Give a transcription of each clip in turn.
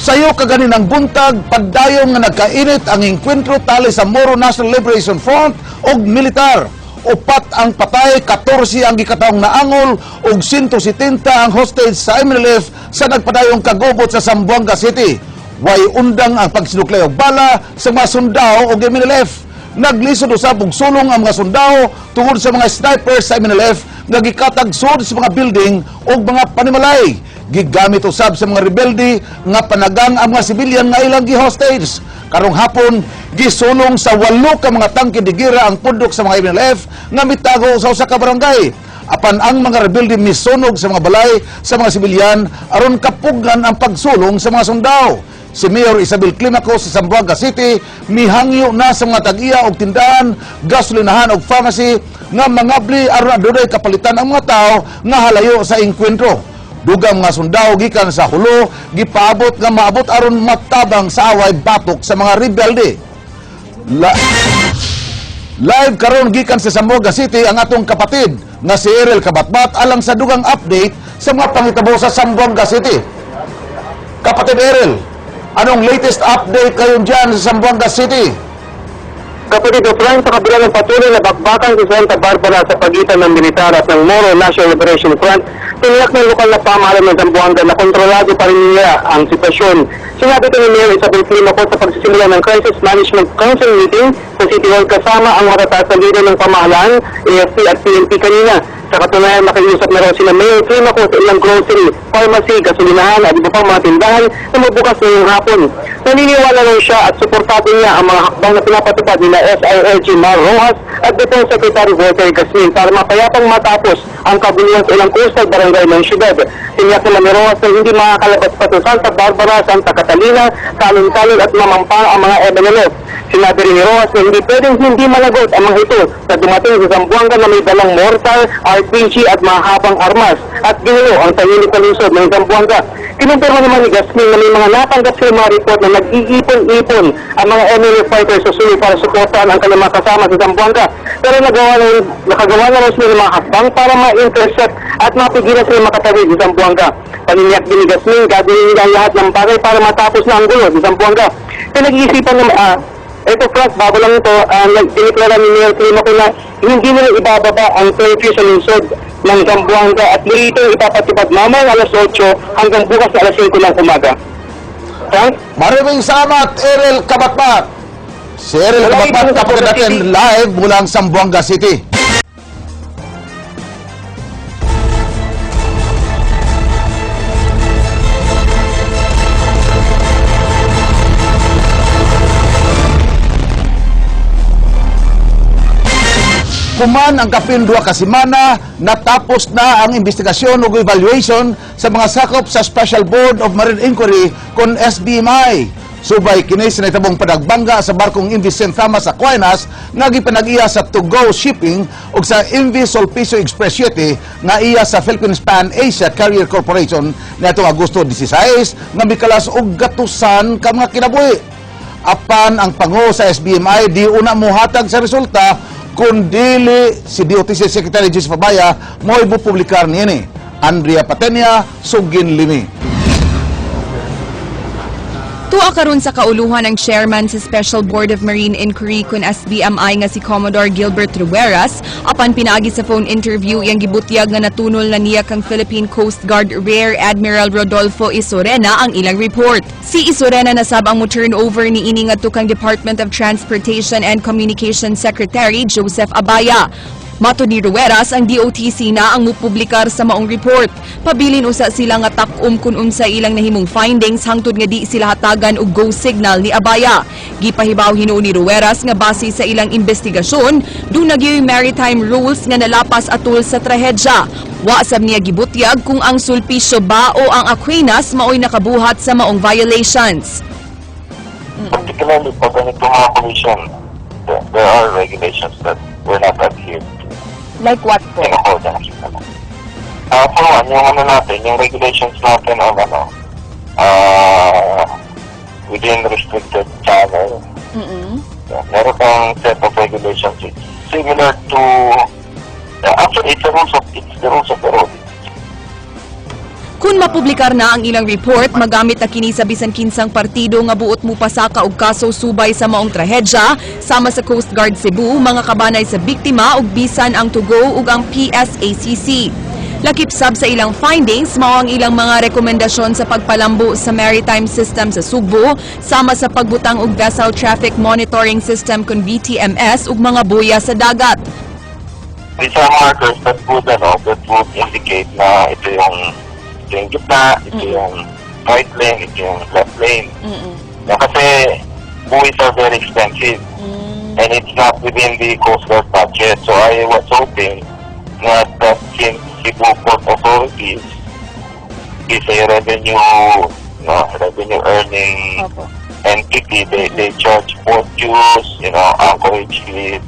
Sayo kaganinang buntag, pagdayon nga nagkainit ang engkwentro tali sa Moro National Liberation Front og militar. 4 ang patay, 14 ang gikatawong naangol ug 170 ang hostage sa MNLF sa nagpadayong kagubot sa Zamboanga City. Way undang ang pagsinuklay og bala sa mga sundao og MNLF. Naglisod usab og sulong ang mga sundao tungod sa mga snipers sa MNLF nga gikatagsod sa mga building ug mga panimalay. Gigamit usab sa mga rebelde nga panagang ang mga sibilyan nga ilang gi-hostage. Karong hapon, gisulong sa 8 ka mga tangke de gera ang pundok sa mga MNLF nga mitago sa usa ka barangay. Apan ang mga rebelde misunog sa mga balay sa mga sibilyan aron kapugan ang pagsulong sa mga sundao. Si Mayor Isabel Climaco sa Zamboanga City mihangyo na sa mga tag-iya og tindahan, gasolinahan og pharmacy nga mangabli aron adunay kapalitan ang mga tao nga halayo sa engkwentro. Dugang mga sundao gikan sa Jolo gipaabot nga maabot aron matabang sa away batok sa mga rebelde. Live karon gikan sa Zamboanga City ang atong kapatid nga si Erel Cabatbat alang sa dugang update sa mga pangitabo sa Zamboanga City. Kapatid Erel, anong latest update kayon dyan sa Zamboanga City? Kapatid Frank, sa kabila ng patuloy na bakbakan sa Santa Barbara sa pagitan ng militar at ng Moro National Liberation Front, tiniyak ng lokal na pamahalaan ng Zamboanga na kontrolado pa rin nila ang sitwasyon. Sinabi ito ni Mayor Isabel Climaco sa pagsisimula ng Crisis Management Council meeting sa City Hall kasama ang matataas na leader ng pamahalaan, AFP at PNP kanina. Sa katunayan, nakiusap na raw sila Mayor Climaco sa ilang grocery, pharmacy, gasolinahan at iba pang mga tindahan na magbukas ngayong hapon. Naniniwala raw siya at suportado niya ang mga hakbang na pinapatupad nila SILG Mar Roxas at Defense Secretary Voltaire Gazmin para mapayapang matapos ang kaguluhan sa ilang coastal barangay ng syudad. Tiniyak naman ni Roxas na hindi makakalabas pa sa Santa Barbara, Santa Catalina, Talon-Talon at Mamampang ang mga MNLF. Sinabi rin ni Roxas na hindi pwedeng hindi managot ang mga ito na dumating sa Zamboanga na may dalang mortar, RPG at mahabang armas at ginulo ang tahimik na lungsod ng Zamboanga. Kinumpirma naman ni Gazmin na may mga natanggap sila mga report na nag-iipon-ipon ang mga MNLF fighters sa Sulu para suportahan ang kanilang mga kasama sa Zamboanga. Pero nakagawa na rin sila ng mga hakbang para ma-intercept at mapigilan sila makatawid sa Zamboanga. Paniniyak din ni Gazmin, gagawin nila ang lahat ng bagay para matapos na ang gulo sa Zamboanga. Pinag-iisipan ng ito, Frank, bago lang ito, nagdineklara ni Mayor Climaco na hindi nila ibababa ang curfew sa lungsod ng Zamboanga at muli ito ipapatupad mamayang alas 8 hanggang bukas na alas 5 ng umaga. Frank? Maraming salamat, Erel Cabatbat. Si Erel Wala Cabatbat, ibang kapatid Zamboanga natin City. live mula ang Zamboanga City. Human ang kapin 2 ka semana, natapos na ang investigasyon ug evaluation sa mga sakop sa Special Board of Marine Inquiry kon SBMI. Subay kini sa nahitabong padagbangga sa barkong MV St. Thomas Aquinas nga gipanag-iya sa To Go Shipping ug sa MV Sulpicio Express 7 nga iya sa Philippine Span Asia Carrier Corporation niadtong Agosto 16 nga mikalas og gatusan ka mga kinabuhi. Apan ang pango sa SBMI di una mohatag sa resulta kung dili si DOTC Secretary Joseph Abaya mo ibupublikar niini. Andrea Patenia, Sugin Limi. Tuwa karon sa kauluhan ang chairman sa Special Board of Marine Inquiry kun SBMI nga si Commodore Gilbert Rueras apan pinaagi sa phone interview, iyang gibutyag nga natunol na niya kang Philippine Coast Guard Rear Admiral Rodolfo Isorena ang ilang report. Si Isorena nasab ang mo turn over ni ini ngadto kang Department of Transportation and Communication Secretary Joseph Abaya. Matod ni Rueras, ang DOTC na ang mupublikar sa maong report. Pabilin usa sila nga takom kun unsa ilang nahimong findings hangtod nga di sila hatagan og go signal ni Abaya. Gipahibaw hinuon ni Rueras nga base sa ilang investigasyon, duna gyoy maritime rules nga nalapas atul sa trahedya. Wa sab niya gibutyag kung ang Sulpicio ba o ang Aquinas maoy nakabuhat sa maong violations. Particularly pag ganito mga commission, there are regulations that were not adhered to Like what po? In accordance with ano. For one, yung ano natin, yung regulations natin on ano, within restricted channel. Yeah, meron kang set of regulations. It's similar to, yeah, actually, it's the rules of the road. Kung mapublikar na ang ilang report, magamit na kini sa bisan kinsang partido nga buot mo pasaka og kaso subay sa maong trahedya, sama sa Coast Guard Cebu, mga kabanay sa biktima ug bisan ang 2GO ug ang PSACC. Lakip sab sa ilang findings mao ang ilang mga rekomendasyon sa pagpalambo sa maritime system sa Sugbo, sama sa pagbutang og Vessel Traffic Monitoring System kon VTMS ug mga buya sa dagat. These are markers that would indicate na ito yung gitna, ito yung right lane, ito yung left lane. No, kasi buoys are very expensive and it's not within the Coast Guard budget. So I was hoping that since Cebu Port Authorities is a revenue earning entity, they charge port dues, anchorage fees.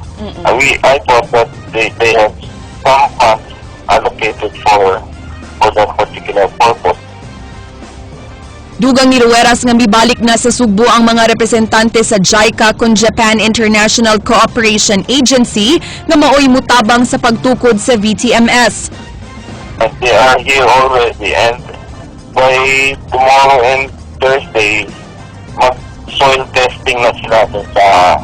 I thought that they have some funds allocated for that particular purpose. Dugang ni Rueras nga mibalik na sa Sugbo ang mga representante sa JICA kon Japan International Cooperation Agency nga maoy mutabang sa pagtukod sa VTMS. And they are here already, and by tomorrow and Thursday, mag-soil testing na sila dun sa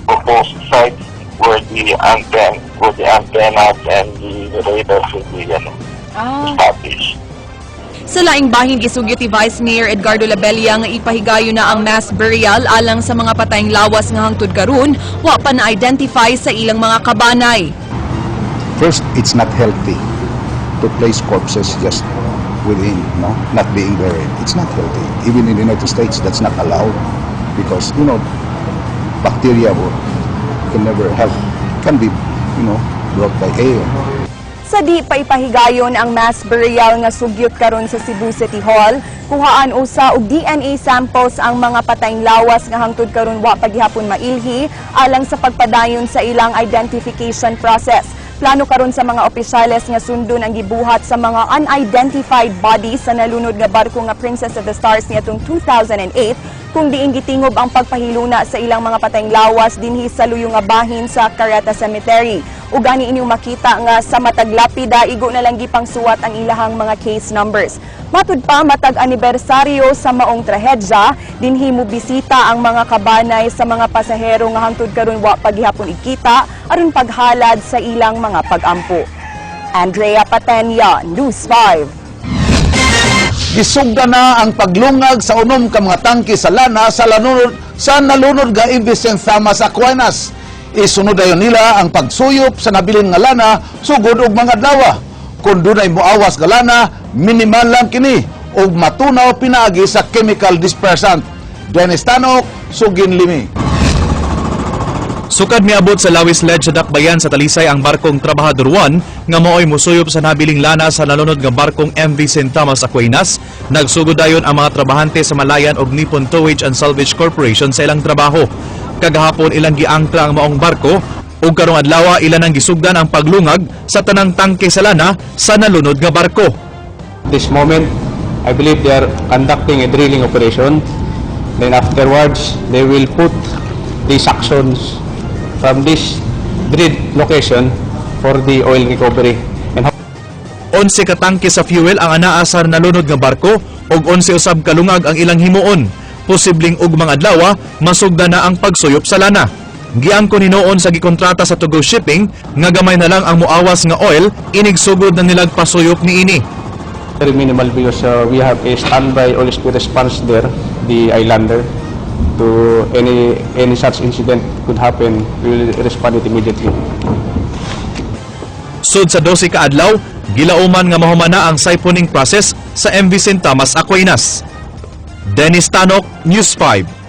proposed sites where the antennas and the radars will be established. Sa laing bahin, gisugyot ni Vice Mayor Edgardo Labella nga ipahigayon na ang mass burial alang sa mga patayng lawas nga hangtod karon wa pa na-identify sa ilang mga kabanay. First, it's not healthy to place corpses just within, no, not being buried. It's not healthy. Even in the United States, that's not allowed because bacteria can never have, can be brought by air. Sa di pa ipahigayon ang mass burial nga sugyot karon sa Cebu City Hall, kuhaan usa og DNA samples ang mga patayng lawas nga hangtod karon wa pa gihapon mailhi alang sa pagpadayon sa ilang identification process. Plano karon sa mga opisyales nga sundon ang gibuhat sa mga unidentified bodies sa nalunod nga barko nga Princess of the Stars niadtong 2008 kung diin gitingob ang pagpahiluna sa ilang mga patayng lawas dinhi sa luyo nga bahin sa Carreta Cemetery. Ug gani inyong makita nga sa matag lapida igo na lang gipang suwat ang ilahang mga case numbers. Matud pa, matag anibersaryo sa maong trahedya, dinhi mo bisita ang mga kabanay sa mga pasahero nga hangtod karon wa pa gihapon ikita aron paghalad sa ilang mga pagampo. Andrea Patenya, News 5. Gisugda na ang paglungag sa unom ka mga tangke sa lana sa nalunod nga MV St. Thomas Aquinas. Isunod dayon nila ang pagsuyop sa nabilin nga lana sugod og mga adlaw. Kung dunay muawas nga lana, minimal lang kini ug matunaw pinaagi sa chemical dispersant. Dennis Tanok, Sugin Limi. Sukad miabot sa Lawis Ledge sa Dakbayan sa Talisay ang barkong Trabahador 1 nga maoy musuyop sa nabiling lana sa nalunod nga barkong MV St. Thomas Aquinas, nagsugod dayon ang mga trabahante sa Malayan og Nippon Towage and Salvage Corporation sa ilang trabaho. Kagahapon ilang giangkla ang maong barko ug karong adlaw ilan ang gisugdan ang paglungag sa tanang tangke sa lana sa nalunod nga barko. This moment, I believe they are conducting a drilling operation. Then afterwards, they will put the suctions from this drilled location for the oil recovery. And 11 ka tangke sa fuel ang anaa sa nalunod nga barko ug 11 usab kalungag ang ilang himuon. Posibleng ugmang adlaw masugda na ang pagsuyop sa lana. Giangko hinuon sa gikontrata sa 2GO Shipping nga gamay na lang ang muawas nga oil inigsugod na nilag pasuyop niini. Very minimal because we have a standby oil spill response there, the Islander. To any such incident could happen, we will respond it immediately. Sud sa 12 ka adlaw, gilauman nga mahumana ang siphoning process sa MV St. Thomas Aquinas. Dennis Tanok, News 5.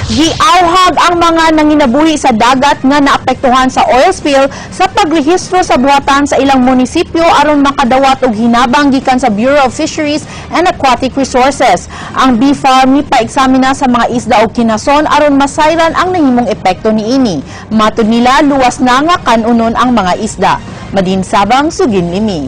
Giawhag ang mga nanginabuhi sa dagat nga naapektuhan sa oil spill sa pagrehistro sa buhatan sa ilang munisipyo aron makadawat og hinabang gikan sa Bureau of Fisheries and Aquatic Resources. Ang BFAR mipa-eksamina sa mga isda og kinason aron masayran ang nahimong epekto niini. Matud nila, luwas na nga kanunon ang mga isda. Madin Sabang, Sugin Limi.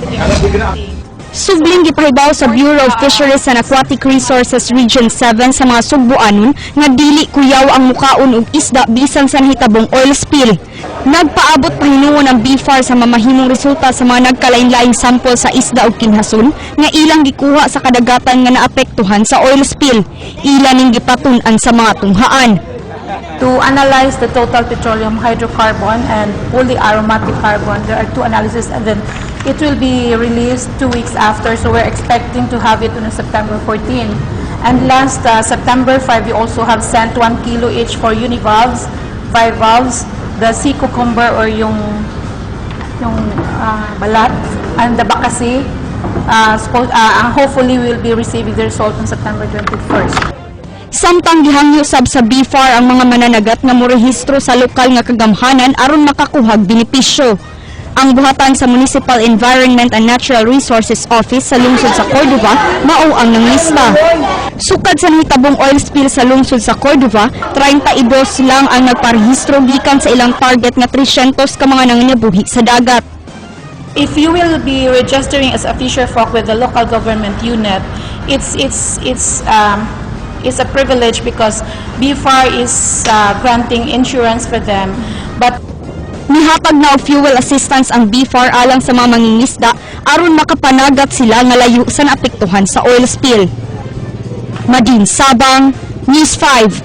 Subling gipahibaw sa Bureau of Fisheries and Aquatic Resources Region 7 sa mga Sugbuanon nga dili kuyaw ang mukaon og isda bisan sa nahitabong oil spill. Nagpaabot pa hinuon ang BFAR sa mamahimong resulta sa mga nagkalain-laing sample sa isda ug kinhason nga ilang gikuha sa kadagatan nga naapektuhan sa oil spill. Ila ning gipatun-an sa mga tunghaan. To analyze the total petroleum hydrocarbon and polyaromatic carbon. There are two analyses, and then it will be released 2 weeks after, so we're expecting to have it on September 14. And last September 5, we also have sent 1 kilo each for univalves, bivalves, the sea cucumber or yung balat, and the bakasi. Hopefully, we'll be receiving the result on September 21st. Samtang gihangyo sab sa BFAR ang mga mananagat nga morehistro sa lokal nga kagamhanan aron makakuhag benepisyo. Ang buhatan sa Municipal Environment and Natural Resources Office sa lungsod sa Cordova mao ang nanglista. Sukad sa nahitabong oil spill sa lungsod sa Cordova, 32 lang ang nagparehistro gikan sa ilang target nga 300 ka mga nangangabuhi sa dagat. If you will be registering as a fisher folk with the local government unit, it's a privilege because BFAR is granting insurance for them. But Nihatag na og fuel assistance ang BFAR alang sa mga mangingisda aron makapanagat sila nga layo sa naapektuhan sa oil spill. Madin Sabang, News 5.